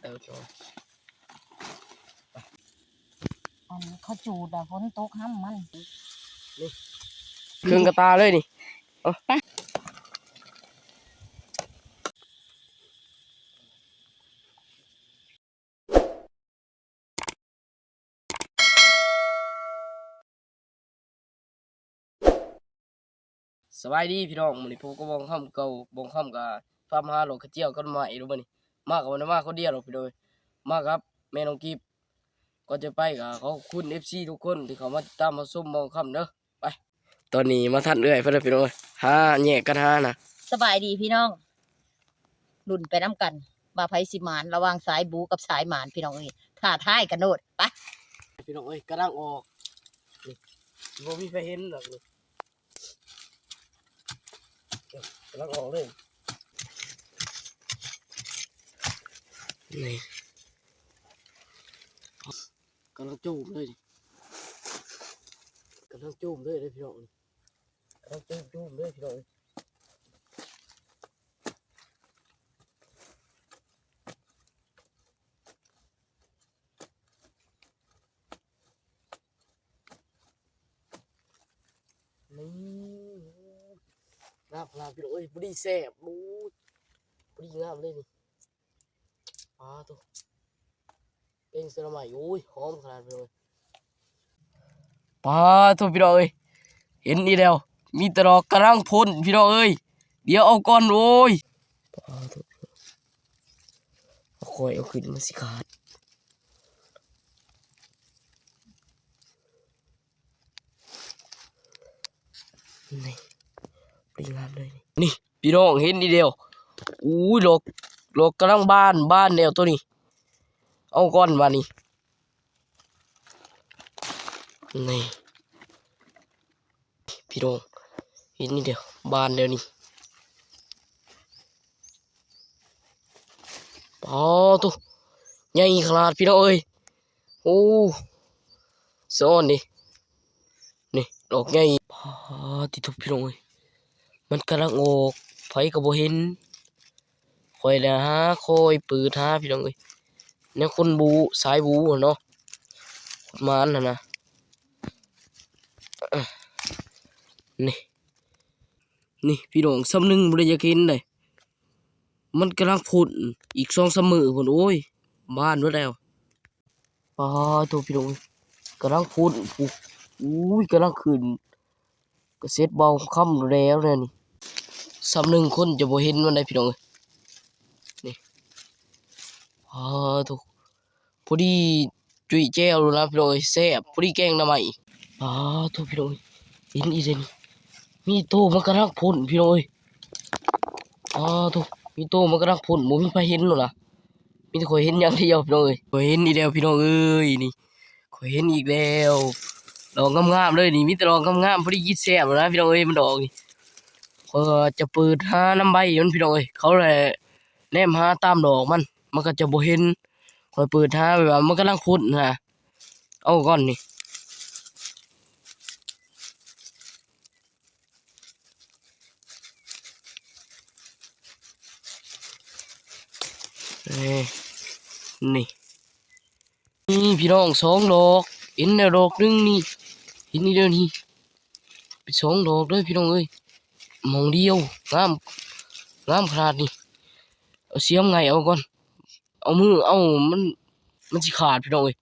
ເອີ ອັນເຂົາຈູດອະ ຝົນຕົກຫ້ຳມັນ ນີ້ ເຄິ່ງກະຕາເລີຍນີ້ ເອົາ ໄປ. ສະບາຍດີພີ່ນ້ອງ ມື້ນີ້ພົບກັບບ່ອງຄຳເກົ່າ ບ່ອງຄຳກະພາມາຫາຫຼອກກະຈຽວກັບໜໍ່ໄມ້ເດ້ມື້ນີ້ ມາກະບໍ່ໄດ້ມາຄົນດຽວດອກພີ່ນ້ອງເອີຍ ມາກັບແມ່ນ້ອງກີບ. ກ່ອນຈະໄປກະຂອບຄຸນເອັຟຊີທຸກຄົນທີ່ເຂົ້າມາຕິດຕາມຮັບຊົມບ່ອງຄຳເດີ. ໄປ ຕອນນີ້ມາທັນເອື້ອຍເພິ່ນແລ້ວພີ່ນ້ອງເອີຍ ຫາແຍກກັນຫານະ. ສະບາຍດີພີ່ນ້ອງ ລຸ້ນໄປນຳກັນວ່າໃຜຊິໝານ ລະຫວ່າງສາຍບູກັບສາຍໝານພີ່ນ້ອງເອີຍ ທ້າທາຍກັນໂລດ ໄປ. ພີ່ນ້ອງເອີຍ ກຳລັງອອກ ນີ້ ບໍ່ມີໃຜເຫັນດອກນີ້ ກຳລັງອອກເລີຍ ນີ້ ກຳລັງຈູມເລີຍ ກຳລັງຈູມເລີຍເດ້ພີ່ນ້ອງ ກຳລັງຈູມໆເລີຍພີ່ນ້ອງເອີຍ. ນີ້ ງາມຂະໜາດພີ່ນ້ອງເອີຍ ພໍດີແຊບ ໂອ້ຍ ພໍດີງາມເລີຍນີ້ ປາໂທ້ ແກງໃສ່ໜໍ່ໄມ້ ໂອ້ຍ ຫອມຂະໜາດພີ່ນ້ອງເອີຍ ປາໂທ້ພີ່ນ້ອງເອີຍ ເຫັນອີກແລ້ວ ມີແຕ່ດອກກຳລັງພົ້ນພີ່ນ້ອງເອີຍ ດຽວເອົາກ່ອນ ໂອ້ຍ ປາໂທ້ ຄ່ອຍເອົາຂຶ້ນ ມັນຊິຂາດ. ນີ້ ດີງາມເລີຍນີ້ ພີ່ນ້ອງເຫັນນີ້ແລ້ວ ອູ້ຍ ດອກ ດອກກຳລັງບານ ບານແລ້ວໂຕນີ້ ເອົາກ່ອນບາດນີ້ ນີ້ ພີ່ນ້ອງເຫັນນີ້ແລ້ວ ບານແລ້ວນີ້. ປາໂທ້ ໃຫຍ່ຂະໜາດພີ່ນ້ອງເອີຍ ໂອ້ ສະອອນເດ້ ນີ້ ດອກໃຫຍ່ ປາຕິໂທ້ພີ່ນ້ອງເອີຍ ມັນກຳລັງອອກ ໃຜກະບໍ່ເຫັນ ຂ້ອຍລະຫາ ຄ່ອຍເປີດຫາພີ່ນ້ອງເອີຍ ແນວຄົນບູ ສາຍບູຫັ້ນເນາະ ຄົນໝານຫັ້ນນະ ນີ້. ນີ້ພີ່ນ້ອງ ສ່ຳໜຶ່ງບໍ່ໄດ້ຢາກເຫັນໃດ ມັນກຳລັງພົ້ນ ອີກສອງສາມມື້ພຸ້ນ ໂອ້ຍ ບານເບິດແລ້ວ ປາໂທ້ພີ່ນ້ອງ ກຳລັງພົ້ນພຸ້ນ ອູ້ຍ ກຳລັງຂຶ້ນ ກະເສັດເບົາຄຳແລ້ວແນວນີ້ ສ່ຳໜຶ່ງຄົນຈະບໍ່ເຫັນມັນໃດພີ່ນ້ອງເອີຍ ນີ້ ປາໂທ້. ພໍດີຈຸ້ຍແຈ່ວໂລດນະພີ່ນ້ອງເອີຍ ແຊບ ພໍດີແກງໜໍ່ໄມ້ ປາໂທ້ພີ່ນ້ອງເອີຍ ເຫັນອີ່ເດນີ້ ມີໂຕມັນກຳລັງພົ້ນພີ່ນ້ອງເອີຍ ປາໂທ້ ມີໂຕມັນກຳລັງພົ້ນ ບໍ່ມີໃຜເຫັນໂລດນະ ມີແຕ່ຂ້ອຍເຫັນຢ່າງດຽວພີ່ນ້ອງເອີຍ ຂ້ອຍເຫັນອີກແລ້ວພີ່ນ້ອງເອີຍ ນີ້ ຂ້ອຍເຫັນອີກແລ້ວ ດອກງາມໆເລີຍນີ້ ມີແຕ່ດອກງາມໆ ພໍດີກິນແຊບໂລດນະພີ່ນ້ອງເອີຍ ມັນດອກນີ້ ຂ້ອຍຈະເປີດຫານຳໃບມັນພີ່ນ້ອງເອີຍ ເຂົາແຫຼະແນມຫາຕາມດອກມັນ ມັນກະຈະບໍ່ເຫັນ ຂ້ອຍເປີດຫາແບບວ່າມັນກຳລັງພົ້ນຫັ້ນນະ ເອົາກ່ອນນີ້ ເອີ ນີ້ ນີ້ພີ່ນ້ອງ ສອງດອກ ເຫັນແລ້ວດອກໜຶ່ງນີ້ ເຫັນນີ້ເດີນີ້ ເປັນສອງດອກເດີພີ່ນ້ອງເອີຍ ໝ່ອງດຽວ ງາມ ງາມຂະໜາດນີ້ ເອົາສຽມໄຫງ່ເອົາກ່ອນ ເອົາມືເອົາ ມັນ ມັນຊິຂາດພີ່ນ້ອງເອີຍ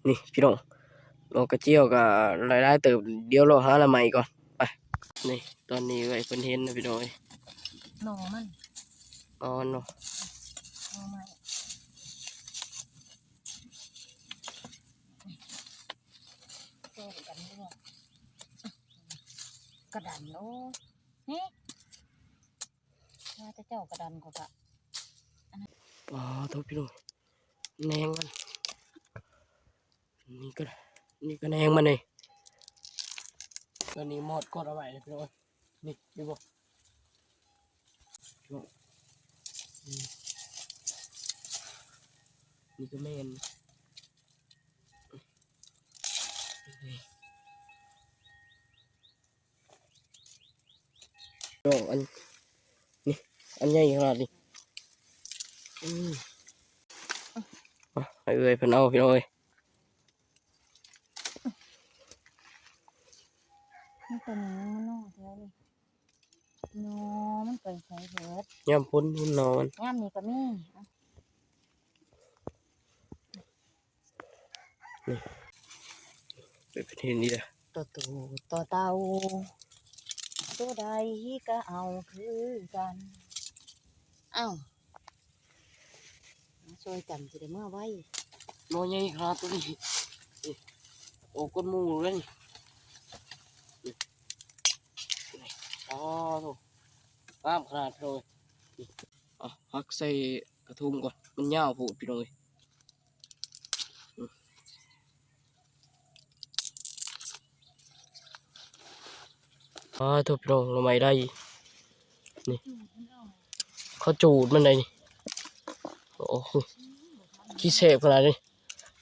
ນີ້ພີ່ນ້ອງ ດອກກະຈຽວກະຫຼາຍໆເຕີບ ດຽວເລາະຫາລະໄມ້ກ່ອນ ໄປ ນີ້ ຕອນນີ້ເອື້ອຍເພິ່ນເຫັນນະພີ່ນ້ອງເອີຍ ໜໍ່ມັນ ອໍ ເນາະ ໜໍ່ໄມ້ ແກ່ງກັນຢູ່ ກະດັນ ໂອ້ ນີ້ ວ່າແຕ່ເຈົ້າກະດັນ ຂ້ອຍກະ ປາໂທ້ພີ່ນ້ອງ ແໜງມັນ ນີ້ກະ ນີ້ກະແໜງມັນເດ້ ຕອນນີ້ມອດກອດເອົາໄວ້ເດ້ພີ່ນ້ອງ ນີ້ ເຫັນບໍ່ ນີ້ກະແມ່ນ ນ້ອງ ອັນ ນີ້ ອັນໃຫຍ່ຂະໜາດນີ້ ອືມ ໃຫ້ເອື້ອຍເພິ່ນເອົາ ພີ່ນ້ອງເອີຍ. ມີແຕ່ໜໍ່ມັນເນາະ ແຖວນີ້ ໜໍ່ມັນໄປໃສເບີດ? ຍາມຝົນມັນໜໍ່ມັນ ຍາມນີ້ກໍມີ. ນີ້ ໄປເປັນເຫັນນີ້ເດີ ຕໍ່ໂຕຕໍ່ເຕົ່າ ໂຕໃດກໍເອົາຄືກັນ. ອ້າວ ມາຊ່ອຍກັນຊິໄດ້ເມືອໄວ. ໜໍ່ໃຫຍ່ຂະໜາດໂຕນີ້ ນີ້ ໂອ້ ກົ້ນໝູເລີຍນີ້. ອໍ ໂທ້ ງາມຂະໜາດ ພີ່ນ້ອງເອີຍ. ນີ້ ອ່ະ ຫັກໃສ່ກະທຸງກ່ອນ ມັນຍາວໂພດ ພີ່ນ້ອງເອີຍ. ອາ ໂທ້ ພີ່ນ້ອງ ໜໍ່ໄມ້ໄດ້ ນີ້ ເຂົາຈູດມັນໄດ້ນີ້. ໂອ້ໂຫ ຄືແຊບຂະໜາດນີ້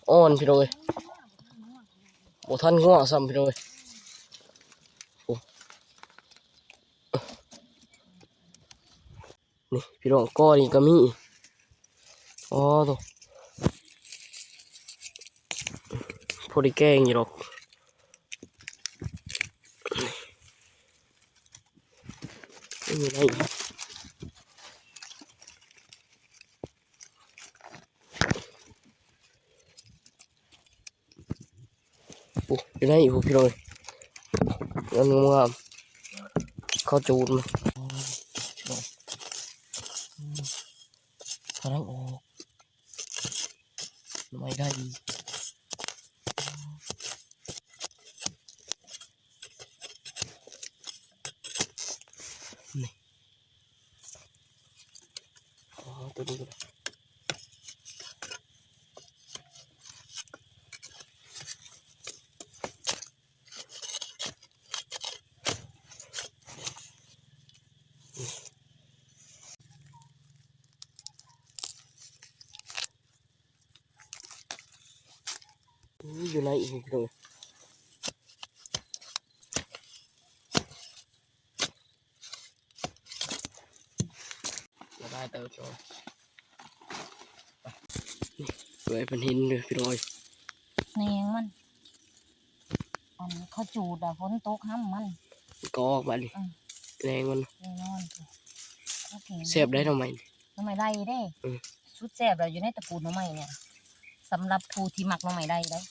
ອ່ອນ ພີ່ນ້ອງເອີຍ ບໍ່ທັນງົວຊ້ຳ ພີ່ນ້ອງເອີຍ. ໂອ້ ນີ້ພີ່ນ້ອງ ກໍນີ້ກໍມີ. ອໍ ໂທ້ ພໍໄດ້ແກງຢູ່ດອກ. ນີ້ໄດ້ ໂອ້ ຢູ່ໃນອີກພຸ້ນ ພີ່ນ້ອງເອີຍ ງາມໆ ເຂົາຈູດມາ ພີ່ນ້ອງ ກຳລັງອອກ ໜໍ່ໄມ້ໄດ້ ນີ້. ອໍ ໂຕນີ້ກໍໄດ້ ອຸ້ຍ ຢູ່ໃນອີກ ພີ່ນ້ອງ ລະບາຍເຕີບ ເອີຍ ເພິ່ນເຫັນເດີ ພີ່ນ້ອງເອີຍ ແໜງມັນ ອັນເຂົາຈູດ ແລ້ວຝົນຕົກຫ້ຳມັນ ກໍອອກບາດນີ້ ອືມ ແໜງມັນ ແນ່ນອນ ໂອເຄ ແຊບໄດ໋ໜໍ່ໄມ້ ໜໍ່ໄມ້ໄດ້ເດ້ ອືມ ສຸດແຊບແລ້ວຢູ່ໃນຕະກູນໜໍ່ໄມ້ນີ້ ສຳລັບຜູ້ທີ່ມັກໜໍ່ໄມ້ໄດ້ເດ້.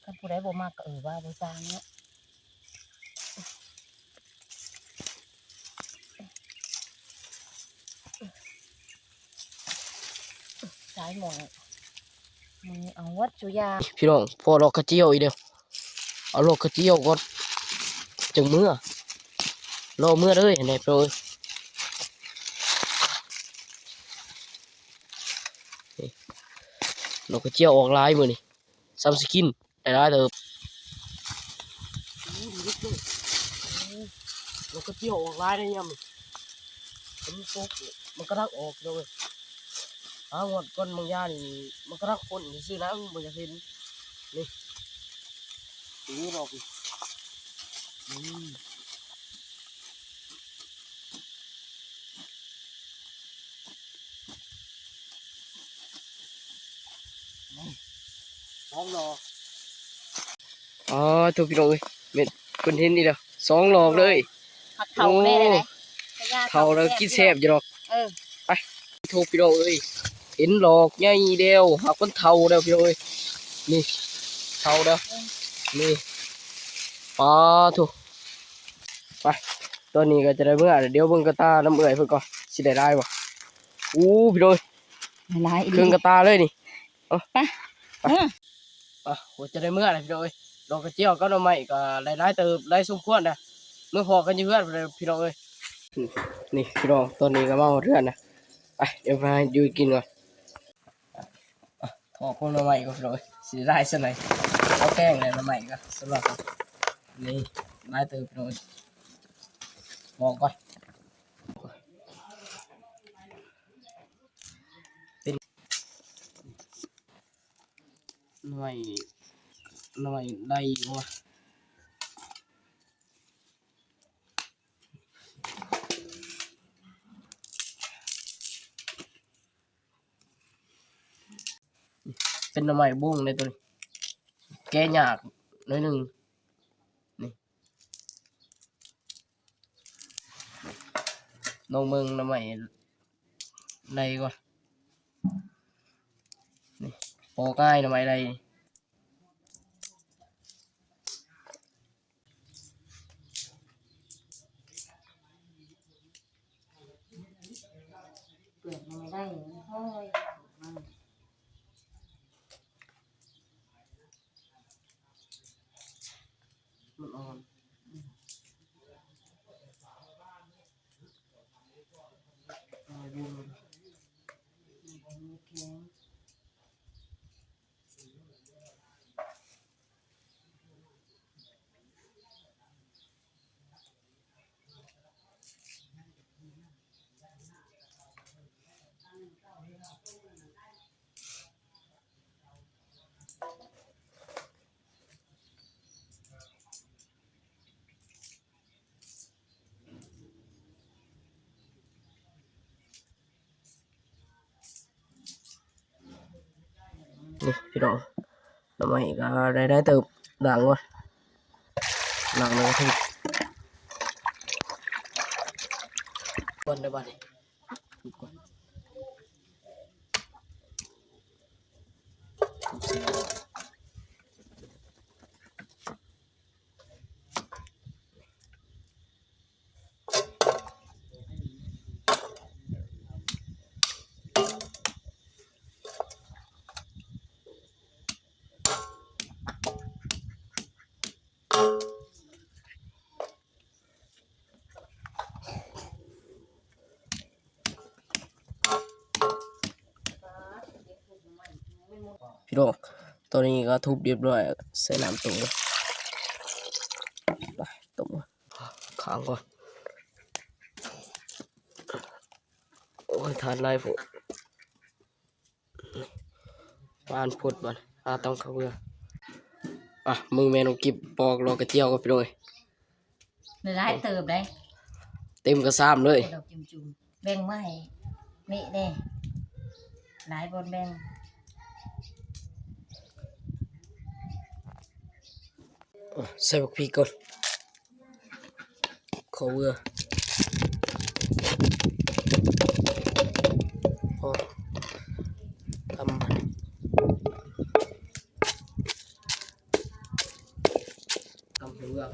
ຄັນຜູ້ໃດບໍ່ມັກກໍ ເອີ ວ່າບໍ່ຊ່າງເນາະ ສາຍໝ້ອຍ ມື້ນີ້ເອົາໝົດສູ່ຢ່າງ ພີ່ນ້ອງ ພໍດອກກະຈຽວອີກແລ້ວ ເອົາດອກກະຈຽວກ່ອນ ຈັ່ງເມືອ ລໍເມືອເລີຍ ແນ່ ພີ່ນ້ອງເອີຍ ນີ້ ດອກກະຈຽວອອກຫຼາຍມື້ນີ້ ສ່ຳຊິກິນ ໄດ້ຫຼາຍເຕີບ ໂອ້ ດອກກະຈຽວອອກຫຼາຍໄດ໋ຍາມນີ້ ມັນຕົກ ມັນກຳລັງອອກເລີຍ ຫາງວດກ່ອນບາງຢ່າງນີ້ ມັນກຳລັງພົ້ນຊື່ໆນະ ບໍ່ຢາກເຫັນ ນີ້ ນີ້ດອກນີ້ ອືມ. ສອງດອກ ອໍ ໂທ້ ພີ່ນ້ອງເອີຍ ແມ່ນເພິ່ນເຫັນນີ້ລະ ສອງດອກເລີຍ ຫາກເຖົ້າແດ່ໃດ໋ ໂອ້ ເຖົ້າແລ້ວກິນແຊບຢູ່ດອກ ເອີ ໄປ ໂທ້ ພີ່ນ້ອງເອີຍ ເຫັນດອກໃຫຍ່ແລ້ວ ຫາກມັນເຖົ້າແລ້ວ ພີ່ນ້ອງເອີຍ ນີ້ ເຖົ້າແລ້ວ ເອີ ນີ້ ປາໂທ້ ໄປ ຕອນນີ້ກໍຈະໄດ້ເມືອແລ້ວ ດຽວເບິ່ງກະຕ່ານຳເອື້ອຍເພິ່ນກ່ອນ ຊິໄດ້ຫຼາຍບໍ່ ໂອ້ ພີ່ນ້ອງເອີຍ ຫຼາຍອີ່ຫຼີ ເຄິ່ງກະຕ່າເລີຍນີ້ ເອົາ ໄປ ໄປ ເອີ ອ່ະ ໂຫ ຈະໄດ້ເມືອແລ້ວ ພີ່ນ້ອງເອີຍ ດອກກະຈຽວກັບໜໍ່ໄມ້ກໍໄດ້ຫຼາຍເຕີບ ຫຼາຍສົມຄວນນະ ເມືອພໍ້ກັນຢູ່ເຮືອນພຸ້ນແຫຼະ ພີ່ນ້ອງເອີຍ ນີ້ ພີ່ນ້ອງ ຕອນນີ້ກໍມາຮອດເຮືອນນະ ໄປ ດຽວໄປຫາຢູ່ກິນກ່ອນ ອ່ະ ຖອກເບິ່ງໜໍ່ໄມ້ກ່ອນ ພີ່ນ້ອງເອີຍ ຊິໄດ້ຫຼາຍສ່ຳໃດ ເອົາແກງແລ້ວໜໍ່ໄມ້ກໍສຳລັບ ນີ້ ຫຼາຍເຕີບ ພີ່ນ້ອງເອີຍ ຖອກກ່ອນ ເປັນ ໜໍ່ໄມ້ ໜໍ່ໄມ້ໄດ້ຢູ່ຫວາ? ນີ້ ປັນໜໍ່ໄມ້ບົງເດ້ໂຕນີ້ ແກະຍາກໜ້ອຍໜຶ່ງ. ນີ້ ລອງເບິ່ງໜໍ່ໄມ້ໄລ່ກ່ອນ. ນີ້ ປອກງ່າຍໜໍ່ໄມ້ໄລ່. ເປືອກມັນບໍ່ໄດ້ ມັນຫ້ອຍ ມັນອ່ອນ ມັນແຂງ. ນີ້ພີ່ນ້ອງ ໜໍ່ໄມ້ກໍໄດ້ ໄດ້ເຕີບ ລ້າງກ່ອນ ລ້າງແລ້ວກໍທຸບກ່ອນເດີບາດນີ້ ທຸບກ່ອນ. ພີ່ນ້ອງ ຕອນນີ້ກໍທຸບຮຽບຮ້ອຍ ໃສ່ນ້ຳຕົ້ມ ໄປຕົ້ມ ຄ້າງກ່ອນ. ໂອ້ຍ ທານຫຼາຍໂພດ ປານໂພດ ບາດນີ້ ອາ ຕຳເຂົ້າເບືອ. ອ່ະ ມືແມ່ນ້ອງກິບປອກດອກກະຈຽວກ່ອນພີ່ນ້ອງເອີຍ ຫຼາຍເຕີບເດ້ ເຕັມກະຊາມເລີຍ ດອກຈຸ່ມໆ ແບ່ງມາໃຫ້ແມ່ແດ່ ຫຼາຍບ່ອນແບ່ງ. ໃສ່ບັກພິກກ່ອນ ເຂົ້າເບືອ ພໍ ຕຳ ຕຳເຂົ້າເບືອ.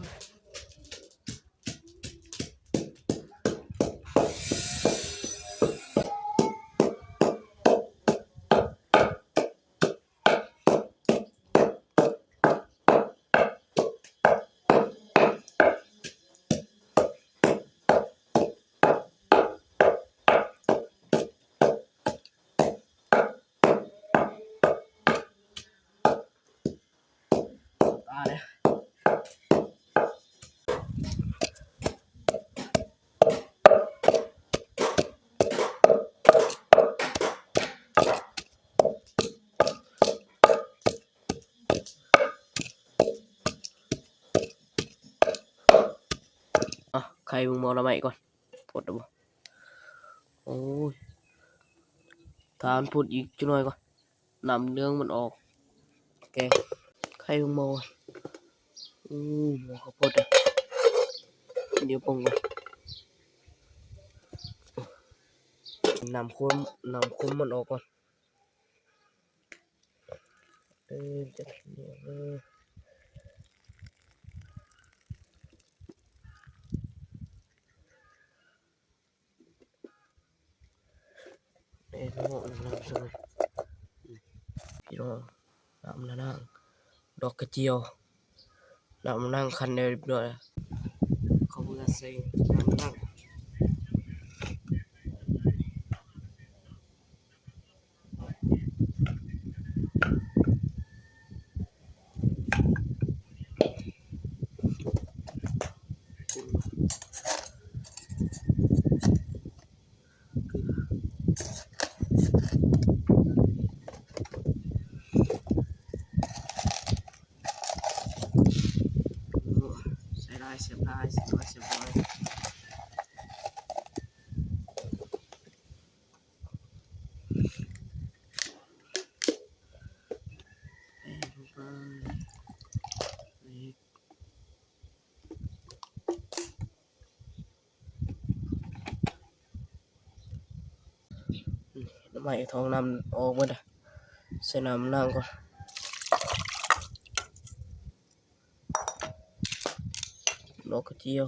ອ່ະ ໄຂເບິ່ງໝໍ້ໜໍ່ໄມ້ກ່ອນ ພົດແລ້ວບໍ່? ໂອ້ຍ ຖ້າມັນພົດອີກຈັກໜ້ອຍກ່ອນ ນ້ຳເຫຼືອງມັນອອກ ແກງ ໄຂເບິ່ງໝໍ້. ໂອ້ ໝໍ້ເຂົ້າພົດເດ້ ດຽວເບິ່ງກ່ອນ ນ້ຳຂຸ່ນ ນ້ຳຂຸ່ນມັນອອກກ່ອນ. ເອີ ຈັກໜ້ອຍເດີ ເອີ ນ້ຳ ນ້ຳ ພີ່ນ້ອງ ນ້ຳນານາງ ດອກກະຈຽວ ນ້ຳນາງຄັນແລ້ວຮຽບຮ້ອຍ ເຂົ້າເບືອໃສ່ນ້ຳນານາງ. ໃສ່ຫຼາຍ ແຊບຫຼາຍ ແຊບຫຼາຍ ແຊບຫຼາຍ. ໄມ້ທ້ອງນ້ຳອອກໝົດລະ ໃສ່ນ້ຳລ້າງກ່ອນ. ດອກກະຈຽວ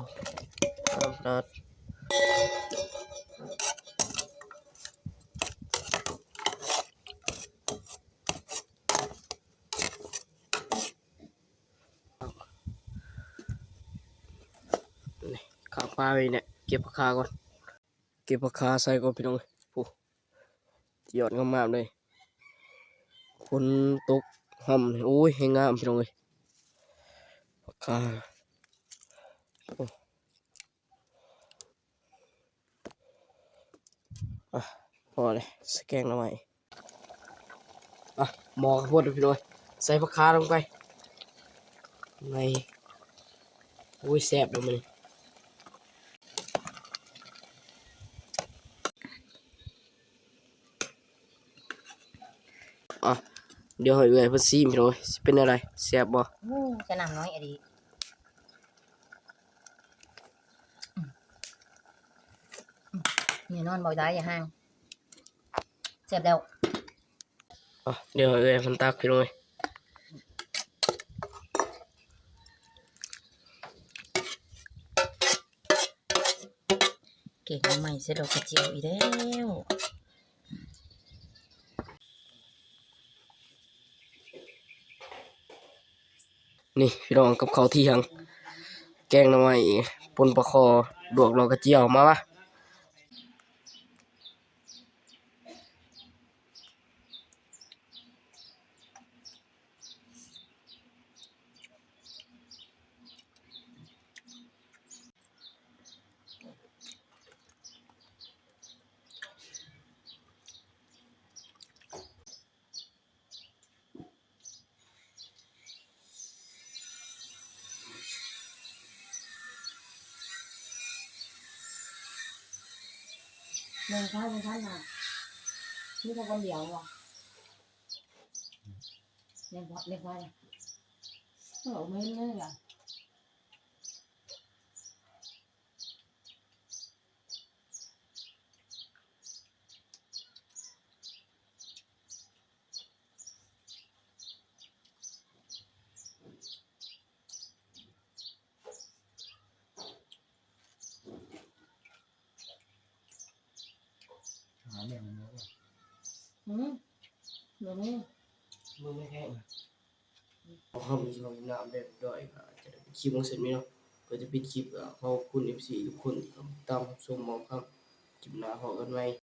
ນ້ຳຕາດ ນີ້ ຂ້າງປ່າໄວ້ນີ້ ເກັບຜັກຄາກ່ອນ. ເກັບຜັກຄາໃສ່ກ່ອນພີ່ນ້ອງເອີຍ. ໂອ້ ຍອດງາມໆເລີຍ. ຝົນຕົກຮ່ຳນີ້ ໂອ້ຍ ແຮງງາມພີ່ນ້ອງເອີຍ ຜັກຄາ. ໂອ້ ອ່ະ ພໍແລ້ວ ໃສ່ແກງໜໍ່ໄມ້. ອ່ະ ໝໍ້ເຂົ້າໂພດເດີພີ່ນ້ອງ ໃສ່ຜັກຄາລົງໄປໃນ. ໂອ້ຍ ແຊບເດີມື້ນີ້. ອ່ະ ດຽວໃຫ້ເອື້ອຍເພິ່ນຊີມພີ່ນ້ອງ ຊິເປັນແນວໃດ ແຊບບໍ່? ໂອ້ ຈະນ້ຳນ້ອຍອີ່ຫຼີ. ອືມ ອືມ ແນ່ນອນ ບໍ່ໄດ້ ຢ່າຫ່າງ ແຊບແລ້ວ. ອ່ະ ດຽວໃຫ້ເອື້ອຍເພິ່ນຕັກພີ່ນ້ອງເອີຍ. ແກງໜໍ່ໄມ້ໃສ່ດອກກະຈຽວອີກແລ້ວ. ນີ້ພີ່ນ້ອງ ກັບເຂົ້າທ່ຽງ ແກງໜໍ່ໄມ້ ປົ່ນປາຄໍ ລວກດອກກະຈຽວ. ມາ ມາ. ແມ່ນຄວາຍຂອງທ່ານນະ ມີແຕ່ຄົນດຽວບໍ່? ແມ່ນຄວາຍ ແມ່ນຄວາຍນະ ເອີ ແມ່ນເລີຍລະ. ຫາແມ່ມັນບໍ່? ຫືມ ບໍ່ມີ ບໍ່ມີແທ້. ເຮົາມີສຳລັບຄລິບໜ້າແບບດອຍ ກໍຈະໄດ້ປິດຄລິບລົງສ່ຳນີ້ເນາະ ເພື່ອຈະປິດຄລິບ ກໍຂໍຂອບຄຸນເອັຟຊີທຸກຄົນທີ່ເຂົ້າມາຕິດຕາມຮັບຊົມ. ເວົ້າຄຳ ຄລິບໜ້າພໍ້ກັນໃໝ່.